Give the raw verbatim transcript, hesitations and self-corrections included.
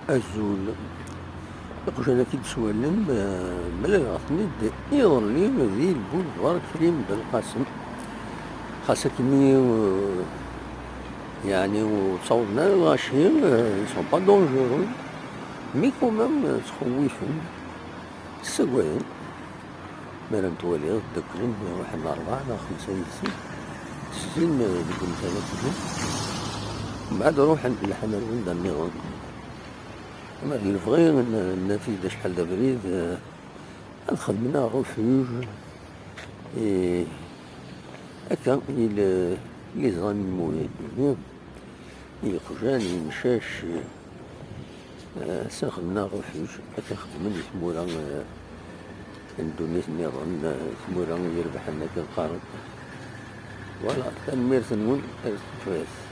Azul. Iqjan-agi d-swalen, eh, mlaleɣ-ten-id iḍelli di Boulevard Krim Belqasem. Xas akkenni, eh, yeɛni ur ttawḍen ara lɣaci, eh, ils sont pas dangereux, mais quand même, eh, ttxewwifen, ssagaden. Mi ara twaliḍ, dduklen, ruḥen rebɛa neɣ xemsa yid-sen, sin deg umkan akkenni. Mbeɛd ruḥen lḥan ar wanda nniḍen. Ma d lebɣi n, n naf-id acḥal d abrid, eh, ad xedmen aɣ refuge. Eh, akka i le, les animaux, eh, iqjan, imcac, eh, s xedmen aɣ refuge, akka xedmen i tmura, eh, n ddunit nniḍen, eh, tmura irebḥen akken qqaren. Voilà, tanemmirt-nwen, ar tefat.